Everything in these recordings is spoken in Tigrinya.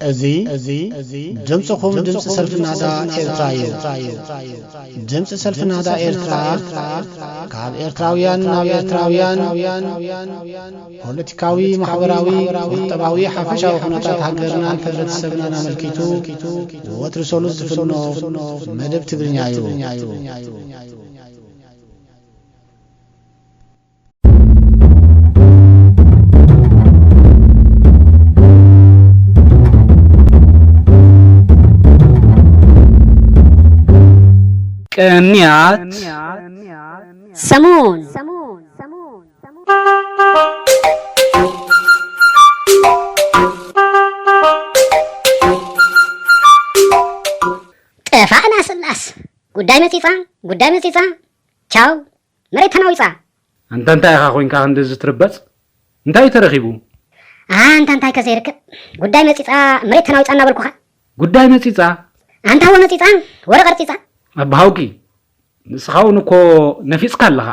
እዚ ድምፅኹም ድምፂ ሰልፊ ናዳ ኤርትራ እዩ። ድምፂ ሰልፊ ናዳ ኤርትራ ካብ ኤርትራውያን ናብ ኤርትራውያን ፖለቲካዊ፣ ማሕበራዊ፣ ቁጠባዊ፣ ሓፈሻዊ ኩነታት ሃገርናን ሕብረተሰብናን ኣመልኪቱ ወትሪ ሰሉስ ዝፍኖ መደብ ትግርኛ እዩ። ቅንያት ሰሙን። ጠፋእና ስላስ። ጉዳይ መጺጻ፣ ጉዳይ መጺጻ። ቻው። መሬት ተናዊጻ። ኣንታ እንታይ ኢኻ ኮይንካ ክንድዚ ትርበጽ? እንታይ እዩ ተረኺቡ? ኣንታ እንታይ ከ ዘይርከብ? ጉዳይ መጺጻ፣ መሬት ተናዊጻ እናበልኩኻ። ጉዳይ መጺጻ? ኣንታ ወ መጺጻ፣ ወረ ቀርጺጻ። ኣባ ሃውኪ፣ ንስኻ እውን እኮ ነፊጽካ ኣለኻ።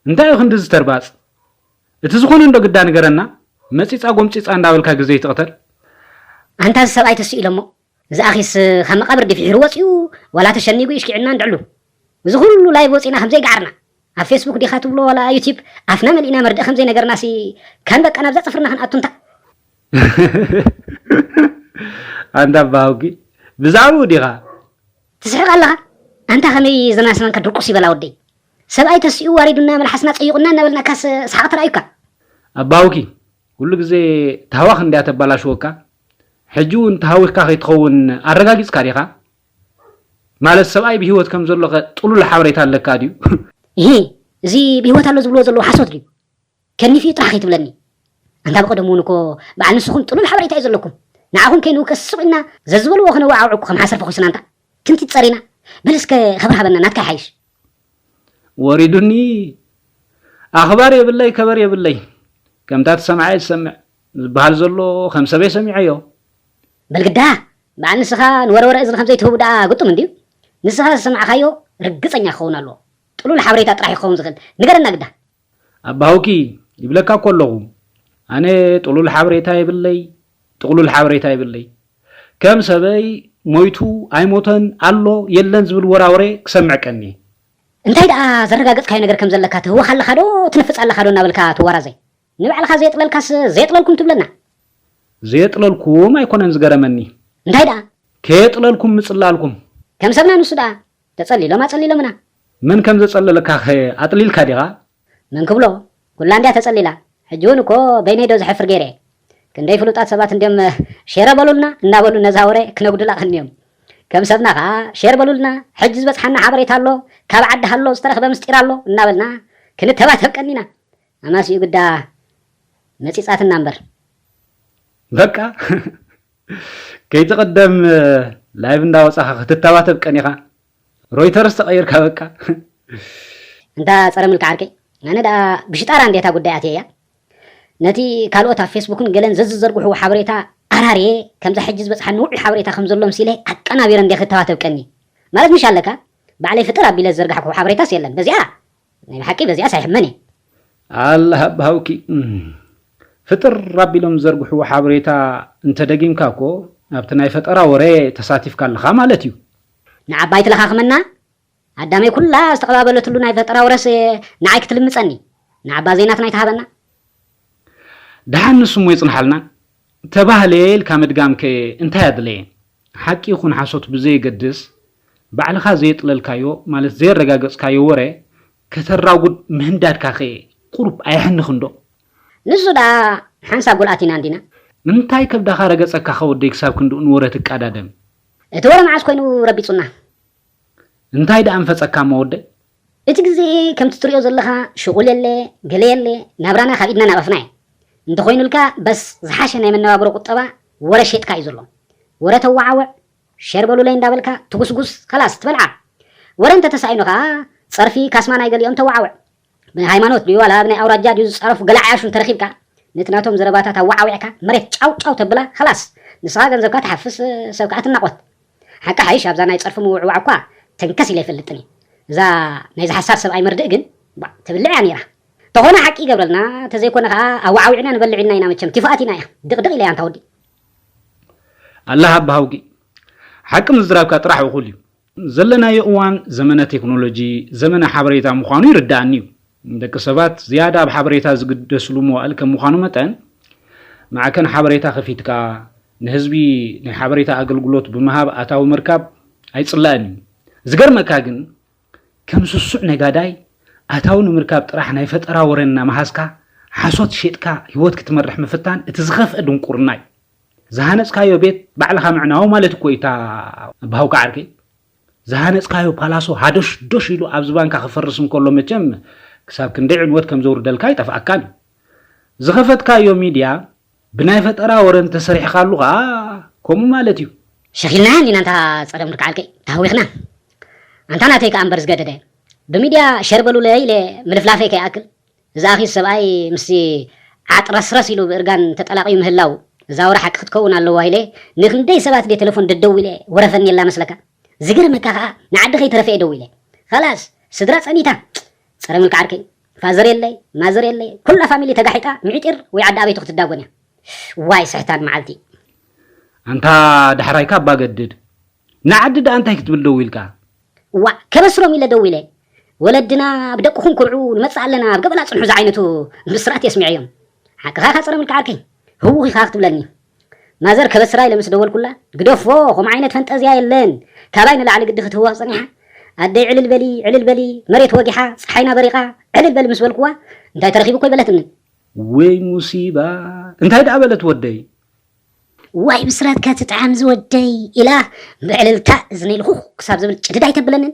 እንታይ እዩ ክንድዚ ተርባጽ? እቲ ዝኾነ እንዶ ግዳ ንገረና፣ መጺጻ ጎምጺጻ እንዳበልካ ግዜ ይትቕተል። ኣንታ እዚ ሰብኣይ ተስኡ ኢሎሞ። እዚ ኣኺስ ካብ መቓብር ድፊሕሩ ወጺኡ፣ ዋላ ተሸኒጉ ይሽኪዕና እንድዕሉ። እዚ ኩሉ ላይቭ ወጺና ከም ዘይገዓርና፣ ኣብ ፌስቡክ ዲኻ ትብሎ ዋላ ዩቲብ ኣፍና መሊእና መርድእ ከም ዘይነገርናሲ፣ ካን በቃ ናብዛ ጽፍርና ክንኣቱ እንታ። ኣንታ ኣባ ሃውኪ፣ ብዛዕባኡ ዲኻ? ትስሕቕ ኣለኻ? ኣንታ ከመይ ዘናስመንካ ድርቁስ ይበላ ወደይ። ሰብኣይ ተሲኡ ዋሪዱና መልሓስና ጸይቑና እናበልናካስ ሰሓቕ ተራእዩካ። ኣባ ሃውኪ፣ ኩሉ ግዜ ታህዋኽ እንድያ ተባላሽወካ። ሕጂ እውን ተሃዊኽካ ከይትኸውን ኣረጋጊጽካ ዲኻ? ማለት ሰብኣይ ብህይወት ከም ዘሎኸ ጥሉል ሓበሬታ ኣለካ ድዩ? እሂ፣ እዚ ብህይወት ኣሎ ዝብልዎ ዘለዉ ሓሶት ድዩ? ከኒፉ እዩ ጥራሕ ከይትብለኒ። ኣንታ ብቐደሙ እውን እኮ በዓል ንስኹም ጥሉል ሓበሬታ እዩ ዘለኩም። ንዓኹም ከይንውከስ ስቕ ኢልና ዘዝበልዎ ክነወዓውዕ እኮ ከም ሓሰር ፈኹስና ኣንታ። ክንቲት ጸሪና። በል እስከ ኸብር ሃበና ናትካ ይሓይሽ። ወሪዱኒ። ኣኽባር የብለይ ከበር የብለይ። ከምታ ትሰምዓ እየ ዝሰምዕ ዝበሃል ዘሎ ከም ሰበይ ሰሚዐዮ። በል ግዳ፣ በዓል ንስኻ ንወረ ወረ እዝኒ ከም ዘይትህቡ ደኣ ግጡም እንድዩ። ንስኻ ዝሰማዕካዮ ርግጸኛ ክኸውን ኣለዎ። ጥሉል ሓበሬታ ጥራሕ እዩ ክኸውን ዝኽእል። ንገረና ግዳ። ኣባ ሃውኪ፣ ይብለካ እኮ ኣለኹ። ኣነ ጥሉል ሓበሬታ የብለይ፣ ጥቕሉል ሓበሬታ የብለይ። ከም ሰበይ ሞይቱ ኣይሞተን ኣሎ የለን ዝብል ወራወሬ ክሰምዕ ቀንየ። እንታይ ደኣ ዘረጋገጽካዮ ነገር ከም ዘለካ ትህወኽ ኣለኻ ዶ ትነፍጽ ኣለኻ ዶ እናበልካ ትዋራዘ? ንባዕልኻ ዘየጥለልካስ ዘየጥለልኩም ትብለና። ዘየጥለልኩም ኣይኮነን ዝገረመኒ። እንታይ ደኣ? ከየጥለልኩም ምጽላልኩም። ከም ሰብና ንሱ ደኣ ተጸሊሎም ኣጸሊሎምና። መን ከም ዘጸለለካኸ ኣጥሊልካ ዲኻ? መን ክብሎ? ኩላ እንድያ ተጸሊላ። ሕጂ እውን እኮ በይነይ ዶ ዝሐፍር ገይረ? ክንደይ ፍሉጣት ሰባት እንድዮም ሼረ በሉልና እናበሉ ነዛ ወረ ክነጉድላ ቀንዮም። ከም ሰብና ኸኣ ሼር በሉልና፣ ሕጂ ዝበጽሓና ሓበሬታ ኣሎ፣ ካብ ዓዲ ሃሎ ዝተረኽበ ምስጢር ኣሎ እናበልና ክንተባተብ ቀኒና። ኣማሲኡ ግዳ መጺጻትና እምበር። በቃ ከይትቕደም ላይቭ እንዳወጻኻ ክትተባተብ ቀኒኻ። ሮይተርስ ተቐይርካ በቃ። እንታ ጸረ ምልኪ ዓርከይ፣ ኣነ ደኣ ብሽጣራ እንዴታ ጉዳይ ኣትየያ። ነቲ ካልኦት ኣብ ፌስቡክን ገለን ዘዝዘርግሕዎ ሓበሬታ ኣራርየ፣ ከምዛ ሕጂ ዝበጽሓኒ ውዑይ ሓበሬታ ከም ዘሎ ምሲለ ኣቀናቢረ እንዴ ክተባተብ ቀኒ። ማለት ምሽ ኣለካ፣ ባዕለይ ፍጥር ኣቢለ ዝዘርጋሕክዎ ሓበሬታስ የለን። በዚኣ፣ ናይ ብሓቂ በዚኣስ ኣይሕመን እየ። ኣላህ ኣባ ሃውኪ፣ እም፣ ፍጥር ኣቢሎም ዝዘርግሕዎ ሓበሬታ እንተደጊምካ እኮ ኣብቲ ናይ ፈጠራ ወረ ተሳቲፍካ ኣለኻ ማለት እዩ። ንዓባይ ትለኻኽመና? ኣዳመይ ኩላ ዝተቐባበለትሉ ናይ ፈጠራ ወረስ ንዓይ ክትልምጸኒ? ንዓባ ዘይናትና ኣይትሃበና? ደሓን ንሱ እሞ ይጽንሓልና። ተባህለ ኢልካ ምድጋምከ እንታይ ኣድለየ? ሓቂ ይኹን ሓሶት ብዘየገድስ፣ ባዕልኻ ዘየጥለልካዮ፣ ማለት ዘየረጋገጽካዮ ወረ ከተራጉድ ምህንዳድካኸ ቁሩብ ኣየሕንኽን ዶ? ንሱ ደኣ ሓንሳብ ጎልኣቲና እንዲና። እንታይ ከብዳኻ ረገጸካኸ ወደይ ክሳብ ክንድኡ ንወረ ትቃዳደም? እቲ ወረ መዓስ ኮይኑ ረቢጹና? እንታይ ደኣ ምፈጸካ እሞ ወደይ? እቲ ግዜ ከምቲ ትሪኦ ዘለኻ ሽቑል የለ፣ ገለ የለ፣ ናብራና ካብ ኢድና ናቐፍና እዩ። እንተኾይኑልካ በስ ዝሓሸ ናይ መነባብሮ ቁጠባ ወረ ሼጥካ እዩ ዘሎ። ወረ ተወዓውዕ፣ ሼር በሉለይ እንዳበልካ ትጉስጉስ፣ ከላስ ትበልዓ። ወረ እንተተሳኢኑ ኸኣ ጸርፊ ካስማ ናይ ገሊኦም ተወዓውዕ። ብናይ ሃይማኖት ድዩ ዋላ ብናይ ኣውራጃ ድዩ ዝጻረፉ ገለ ዓያሹ እንተረኺብካ፣ ነቲ ናቶም ዘረባታት ኣወዓዊዕካ መሬት ጫው ጫው ተብላ፣ ኸላስ ንስኻ ገንዘብካ ትሓፍስ፣ ሰብ ከኣ ትናቖት። ሓቂ ሓይሽ ኣብዛ ናይ ጸርፊ ምውዕዋዕ እኳ ተንከስ ኢለ ኣይፈልጥን እየ። እዛ ናይዚ ሓሳር ሰብኣይ መርድእ ግን፣ ባዕ፣ ትብልዕ እያ ነይራ። ተኾነ ሓቂ ይገብረልና፣ ተዘይኮነ ኸኣ ኣወዓዊዕና ንበልዕ ኢልና ኢና መቸም ቲፎኣት ኢና እያ። ድቕድቕ ኢለ እያ ኣንታ ወዲ። ኣላህ ኣባሃውቂ፣ ሓቂ ምዝራብካ ጥራሕ እኹል እዩ። ዘለናዮ እዋን ዘመነ ቴክኖሎጂ፣ ዘመነ ሓበሬታ ምዃኑ ይርዳእኒ እዩ። ደቂ ሰባት ዝያዳ ኣብ ሓበሬታ ዝግደስሉ መዋእል ከም ምዃኑ መጠን፣ ማዕከን ሓበሬታ ከፊትካ ንህዝቢ ናይ ሓበሬታ ኣገልግሎት ብምሃብ ኣታዊ ምርካብ ኣይጽላእን እዩ። ዝገርመካ ግን፣ ከም ስሱዕ ነጋዳይ ኣታዊ ንምርካብ ጥራሕ ናይ ፈጠራ ወረ እናመሃዝካ ሓሶት ሸጥካ ህይወት ክትመርሕ ምፍታን እቲ ዝኸፍአ ድንቁርና እዩ። ዝሃነጽካዮ ቤት ባዕልኻ ምዕናው ማለት እኮ እዩ። ኣባሃውካ ዓርከይ፣ ዝሃነጽካዮ ፓላሶ ሃዶሽ ዶሽ ኢሉ ኣብ ዝባንካ ክፈርስ እንከሎ መቸም ክሳብ ክንደይ ዕንወት ከም ዘውርደልካ ኣይጠፍኣካን እዩ። ዝኸፈትካዮ ሚድያ ብናይ ፈጠራ ወረ እንተሰሪሕካሉ ኸኣ ከምኡ ማለት እዩ። ሸኺልና እንዲና እንታ ጸረ ምልክዓልከይ ተሃዊኽና። ኣንታ ናተይ ከኣ እምበር ዝገደደ ብሚድያ ሸር በሉለ ኢለ ምልፍላፈይ ከይኣክል፣ እዚ ኣኺስ ሰብኣይ ምስቲ ዓጥረስረስ ኢሉ ብእርጋን ተጠላቕዩ ምህላው እዛ ወረ ሓቂ ክትከውን ኣለዋ ኢለ ንክንደይ ሰባት ድየ ቴሌፎን ደደዊለ ወረ ፈንየላ መስለካ? ዝገርመካ ከኣ ንዓዲ ከይተረፈ እየ ደዊለ። ኸላስ ስድራ ጸኒታ። ጸረ ምልክዓርከይ ፋዘር የለይ ማዘር የለይ ኩላ ፋሚሊ ተጋሒጣ ምዒጢር ወይ ዓዲ ኣበይቱ ክትዳጎን እያ። ዋይ ስሕታን መዓልቲ። ኣንታ ዳሕራይካ ኣባገድድ ንዓዲ ደኣ እንታይ ክትብል ደው ኢልካ? ዋ ከበስሮም ኢለ ደው ኢለ። ወለድና ኣብ ደቅኹም ኩርዑ ንመጽእ ኣለና ኣብ ገበላ ጽንሑ ዝዓይነቱ ብስራት የስሚዐዮም። ሓቅኻ ኢኻ ጸረ ምልክዓርከይ። ህውኽ ኢኻ ክትብለኒ። ማዘር ከበስራ ኢለ ምስ ደወልኩላ ግደፎ ከምኡ ዓይነት ፈንጠዝያ የለን ካባይ ንላዕሊ ግዲ ክትህወኽ ጸኒሓ ኣደይ ዕልል በሊ ዕልል በሊ መሬት ወጊሓ ጸሓይና በሪቓ ዕልል በሊ ምስ በልኩዋ እንታይ ተረኺቡ እኮ ኣይበለትንን። ወይ ሙሲባ እንታይ ደኣ በለት ወደይ? ዋይ ብስራትካ ትጥዓም ዝወደይ ኢላ ብዕልልታ እዝነይ ልኹኽ ክሳብ ዝብል ጭድድ ኣይተብለንን።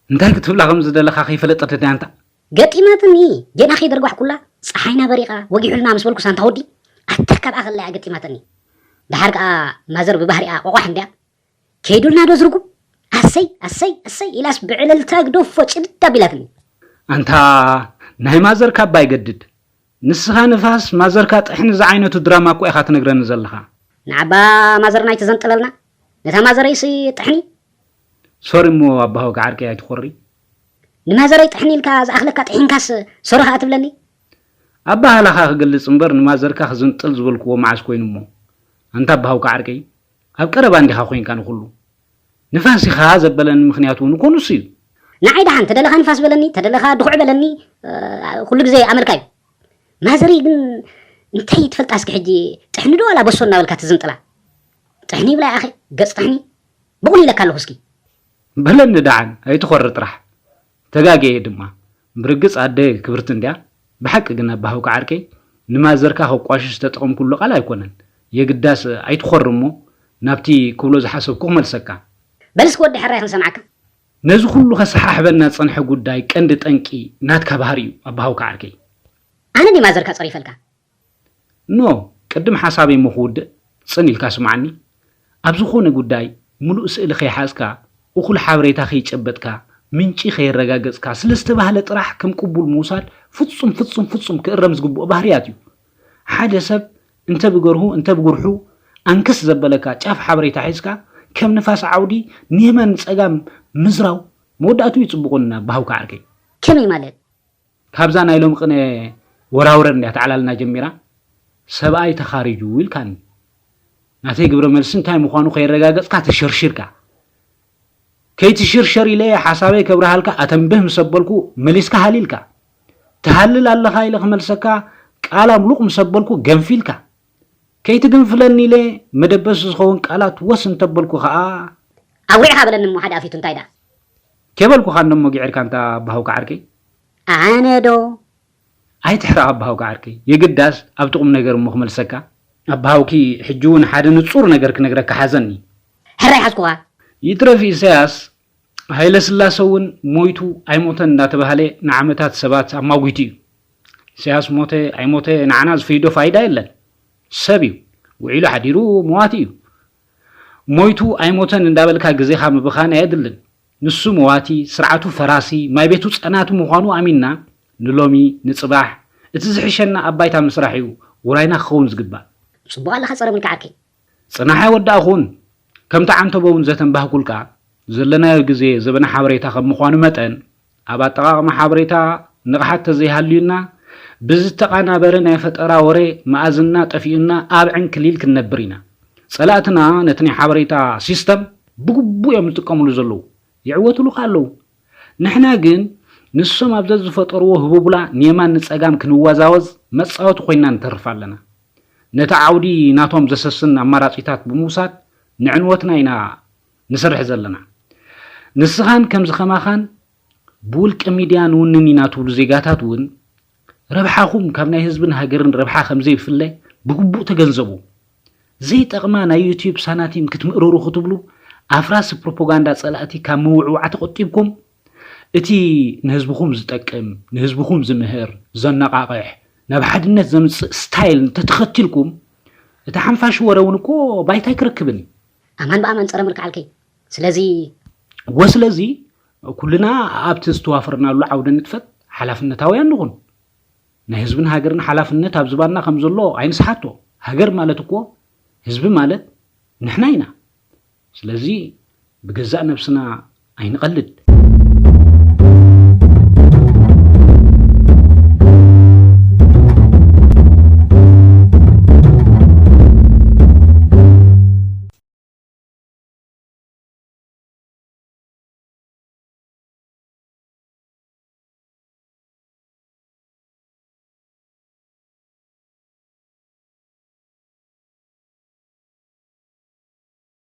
እንታይ ክትብላ ከም ዝደለኻ ከይፈለጠት ድያ ኣንታ? ገጢማትኒ ጌና ከይደርጓሕኩላ ጸሓይና በሪቓ ወጊሑልና ምስ በልኩ ሳንታ ወዲ ኣታ ካብ ኣኸላ እያ ገጢማትኒ። ደሓር ከኣ ማዘር ብባህሪኣ ቆቋሕ እንድያ ከይዱልና ዶ ዝርጉም ኣሰይ ኣሰይ ኣሰይ ኢላስ ብዕልልታ ግደፎ ጭድድ ኣቢላትኒ። ኣንታ ናይ ማዘር ካባ ይገድድ። ንስኻ ንፋስ ማዘርካ ጥሕኒ ዝዓይነቱ ድራማ እኮ ኢኻ ትነግረኒ ዘለኻ። ንዓባ ማዘርና ኣይትዘንጥለልና ነታ ማዘረይሲ ጥሕኒ። ሶሪ እሞ ኣባሆ ክዓርቀይ ኣይትኾሪ። ንማዘረይ ጥሕኒ ኢልካ ዝኣኽለካ ጥሒንካስ ሶሪ ኸኣ ትብለኒ። ኣባህላኻ ክገልጽ እምበር ንማዘርካ ክዝንጥል ዝበልክዎ መዓስ ኮይኑ እሞ። ኣንታ ኣባሃው ክዓርቀይ ኣብ ቀረባ እንዲኻ ኮይንካ ንኹሉ። ንፋስ ኢኻ ዘበለኒ ምኽንያት እውን እኮ ንሱ እዩ። ንዓይ ደሓን ተደለኻ ንፋስ በለኒ ተደለኻ ድኹዕ በለኒ ኩሉ ግዜ ኣመልካ እዩ። ማዘረይ ግን እንታይ ትፈልጣ እስኪ ሕጂ ጥሕኒ ዶ ዋላ በሶ እናበልካ ትዝንጥላ? ጥሕኒ ይብላ ይኣኸ ገጽ ጥሕኒ ብቑል ኢለካ ኣለኹ እስኪ። በለኒ ደሓን ኣይትኾሪ ጥራሕ። ተጋግየ ድማ። ብርግጽ ኣደ ክብርቲ እንድያ። ብሓቂ ግን ኣባህውካ ዓርከይ ንማዘርካ ከቋሽሽ ዝተጠቐምኩሉ ቃል ኣይኮነን። የግዳስ ኣይትኾሪ እሞ ናብቲ ክብሎ ዝሓሰብኩ ክመልሰካ። በል እስኪ ወዲ ሕራይ ክንሰምዓካ። ነዚ ኩሉ ከሰሓሕበና ዝጸንሐ ጉዳይ ቀንዲ ጠንቂ ናትካ ባህሪ እዩ ኣባህውካ ዓርከይ። ኣነ ድየ ማዘርካ ጸሪፈልካ? ኖ፣ ቅድም ሓሳበይ እሞ ክውድእ ጽን ኢልካ ስምዓኒ። ኣብ ዝኾነ ጉዳይ ምሉእ ስእሊ ከይሓዝካ፣ እኹል ሓበሬታ ከይጨበጥካ፣ ምንጪ ከየረጋገጽካ ስለ ዝተባህለ ጥራሕ ከም ቅቡል ምውሳድ ፍጹም ፍጹም ፍጹም ክእረም ዝግብኦ ባህርያት እዩ። ሓደ ሰብ እንተ ብገርሁ እንተ ብጉርሑ ኣንክስ ዘበለካ ጫፍ ሓበሬታ ሒዝካ ከም ንፋስ ዓውዲ ንየማን ንጸጋም ምዝራው መወዳእትኡ እዩ ጽቡቕ ወንና ብሃውካ ዓርከይ። ከመይ ማለት? ካብዛ ናይ ሎሚ ቅነ ወራውረር እንድያ ተዓላልና ጀሚራ። ሰብኣይ ተኻሪጁ ኢልካኒ። ናተይ ግብረ መልሲ እንታይ ምዃኑ ከየረጋገጽካ ተሸርሺርካ። ከይትሽርሸር ኢለ ሓሳበይ ከብርሃልካ ኣተንብህ ምስ ኣበልኩ መሊስካ ሃሊልካ። ትሃልል ኣለኻ ኢለ ክመልሰካ ቃል ኣምሉቕ ምስ ኣበልኩ ገንፊልካ። ከይትግንፍለኒ ኢለ መደበሲ ዝኸውን ቃላት ወስ እንተበልኩ ኸኣ። ኣውዒኻ በለኒ እሞ ሓደ ኣፊቱ እንታይ ደኣ። ከይበልኩኻ እንደሞ ጊዕርካ እንታ ኣባሃውካ ዓርከይ። ኣነ ዶ? ኣይትሕረቕ ኣባሃውካ ዓርከይ። የግዳስ ኣብቲ ቁም ነገር እሞ ክመልሰካ። ኣባሃውኪ ሕጂ እውን ሓደ ንጹር ነገር ክነግረካ ሓዘኒ። ሕራይ ሓዝኩኻ። ይትረፍ ኢሳያስ ሃይለስላሰ እውን ሞይቱ ኣይሞተን እንዳተባህለ ንዓመታት ሰባት ኣማጒቱ እዩ። ኢሳያስ ሞተ ኣይሞተ ንዓና ዝፈይዶ ፋይዳ የለን። ሰብ እዩ። ውዒሉ ሓዲሩ መዋቲ እዩ። ሞይቱ ኣይሞተን እንዳበልካ ግዜኻ ምብኻን ኣየድልን። ንሱ መዋቲ፣ ስርዓቱ ፈራሲ፣ ማይ ቤቱ ጸናቲ ምዃኑ ኣሚንና ንሎሚ ንጽባሕ እቲ ዝሕሸና ኣብ ባይታ ምስራሕ እዩ ውራይና ክኸውን ዝግባእ። ጽቡቕ ኣለኻ ጸረ ምልክዓከይ። ጽናሕ ኣይወዳእኹን። ከምቲ ዓንተቦ እውን ዘተንባህኩልካ፣ ዘለናዮ ግዜ ዘበነ ሓበሬታ ከም ምዃኑ መጠን፣ ኣብ ኣጠቓቕማ ሓበሬታ ንቕሓት ተዘይሃልዩና፣ ብዝተቓናበረ ናይ ፈጠራ ወረ መኣዝንና ጠፊኡና ኣብ ዕንክሊል ክንነብር ኢና። ጸላእትና ነቲ ናይ ሓበሬታ ሲስተም ብግቡእ እዮም ዝጥቀምሉ ዘለዉ፣ ይዕወትሉ ከ ኣለዉ። ንሕና ግን ንሶም ኣብ ዘዝፈጠርዎ ህቦብላ ንየማን ንጸጋም ክንወዛወዝ መጻወቲ ኮይና ንተርፍ ኣለና። ነቲ ዓውዲ ናቶም ዘሰስን ኣማራጺታት ብምውሳድ ንዕንወትና ኢና ንሰርሕ ዘለና። ንስኻን ከምዚ ከማኻን ብውልቀ ሚድያ ንውንን ኢና ትብሉ ዜጋታት እውን ረብሓኹም ካብ ናይ ህዝብን ሃገርን ረብሓ ከምዘይፍለ ብግቡእ ተገንዘቡ። ዘይጠቕማ ናይ ዩቲዩብ ሳናቲም ክትምእርሩ ክትብሉ ኣፍራሲ ፕሮፓጋንዳ ጸላእቲ ካብ ምውዕዋዕ ተቖጢብኩም እቲ ንህዝብኹም ዝጠቅም ንህዝብኹም ዝምህር ዘነቓቕሕ ናብ ሓድነት ዘምጽእ ስታይል እንተተኸቲልኩም እቲ ሓንፋሽ ወረ እውን እኮ ባይታ ኣይክረክብን እዩ። ኣማን ብኣማን ጸረ ምርክ ዓልከይ ስለዚ ወስለዚ ኩልና ኣብቲ ዝተዋፈርናሉ ዓውደ ንጥፈት ሓላፍነታውያን ንኹን። ናይ ህዝብን ሃገርን ሓላፍነት ኣብ ዝባንና ከም ዘሎ ኣይንስሓቶ። ሃገር ማለት እኮ ህዝቢ ማለት ንሕና ኢና። ስለዚ ብገዛእ ነብስና ኣይንቐልድ።